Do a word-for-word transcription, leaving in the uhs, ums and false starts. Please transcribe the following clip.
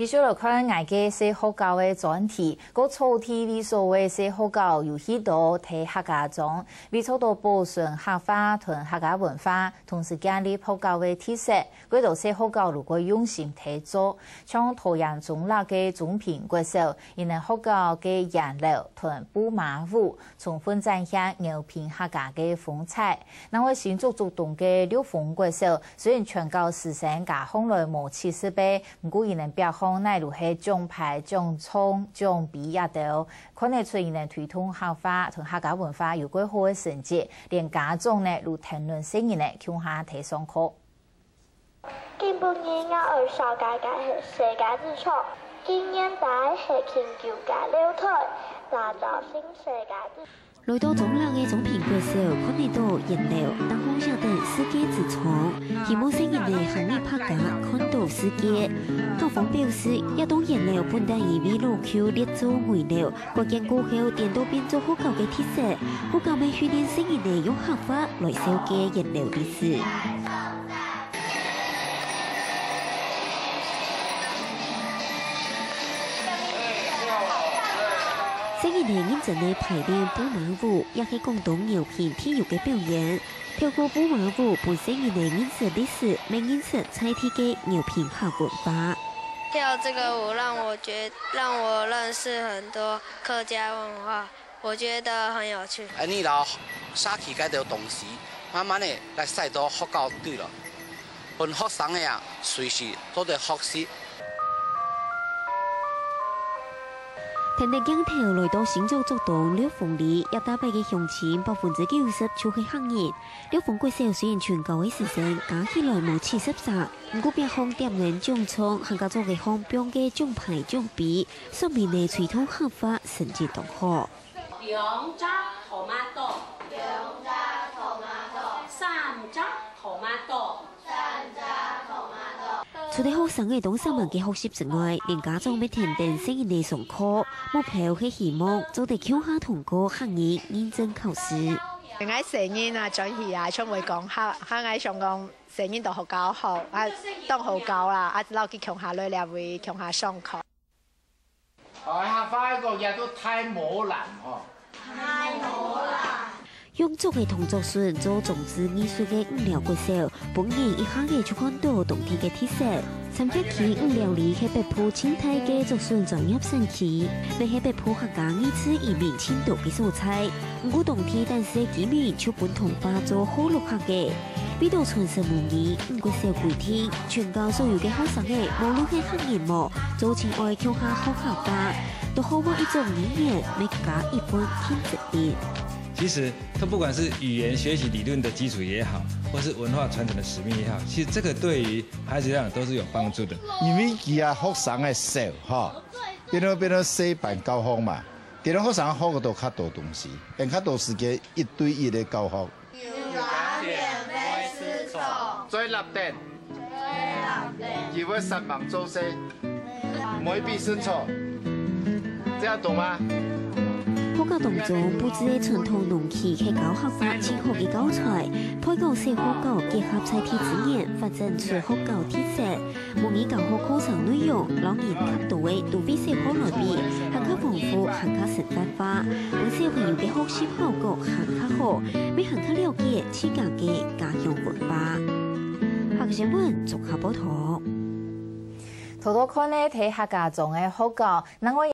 繼續來看𠊎个細學校个專題，過草地為所个細學校有許多在客家庄，為做到保存客話同客家文化，同時建立學校个特色，過多細學校如果用心在做，像桃園中壢个中平國小，佢等學校个圓樓同布馬屋，充分展現饒平客家个風采。另外新竹竹東个六豐國小，雖然全校師生加項來無七十个， 毋過佢等表現乃如係獎牌、獎狀、獎盃這兜，看得出佢等推動客話同客家文化有蓋好个成績，連家長呢都跈等細人仔共下來上課。今晡日𠊎愛紹介个係世界之窗，今年在係全球个樓台，打造新世界之 來到中壢个中平國小，看得到圓樓，頂項寫等世界之窗，希望細人仔行入客家，看到世界。校方表示，這棟圓樓本來以為老舊列做危樓，改建過後，顛倒變做學校个特色。學校乜訓練細人仔用客話來紹介圓樓歷史。 細人仔認真个排練布馬舞，也係講到饒平地域个表演。透過布馬舞，分細人仔認識歷史，乜認識在地个饒平客文化。跳這個舞讓我覺，讓我認識很多客家文化，我覺得很有趣。恁呢摎社區該兜東西，慢慢仔來徙到學校裡來。 分學生仔啊，隨時做得學習。跈等鏡頭來到新竹竹東六豐里，這搭擺个鄉親百分之九十就係客人。六豐國小雖然全校个師生加起來無七十儕，毋過表項點等獎狀還加做个項放个獎牌獎盃，說明了推動客話成績當好。 兩隻tomato，兩隻tomato，三隻tomato，三隻tomato。除了學生个當煞猛个學習之外，連家長乜跈等細人仔上課，目標係希望做得共下通過客語認證考試。𠊎細人啊，轉去啊，全會講客，還𠊎想講細人到學校好，啊，當好教啦，啊，摎佢共下來這位，共下上課。 哦，客話講也都太無難吼。用竹个動作筍做裝置藝術个五寮國小，分人一下仔就看到當地个特色。三峽區五寮里係北部盡大个竹筍專業產區，乜係北部客家二次移民盡多个所在。 毋過當地單是个居民就分同化做學老客个。為著傳承母語，五國小規定，全校所有个學生仔，無論係客人無，都盡愛共下學客話，都學會一種語言，乜加一分競爭力。其實，它不管是語言學習理論的基礎也好，或是文化傳承的使命也好，其實這個對於孩子來講都是有幫助的。因為佢啊，學生个少，吼，變到，變到細班教學嘛， 其實學生學到較多東西，用較多時間一對一个教學。有兩點會失聰。嘴立等，佢會煞猛做事，每筆失聰，這樣懂嗎？學校當中佈置个傳統農具係教客話盡好个教材，配合小學校結合在地資源，發展出學校特色。 母語教學課程內容，摎人較多个都會小學來比，還較豐富，還較生活化，分小朋友个學習效果還較好，乜還較了解自家个家鄉文化。客家新聞綜合報導。頭頭看个係客家庄个學校，另外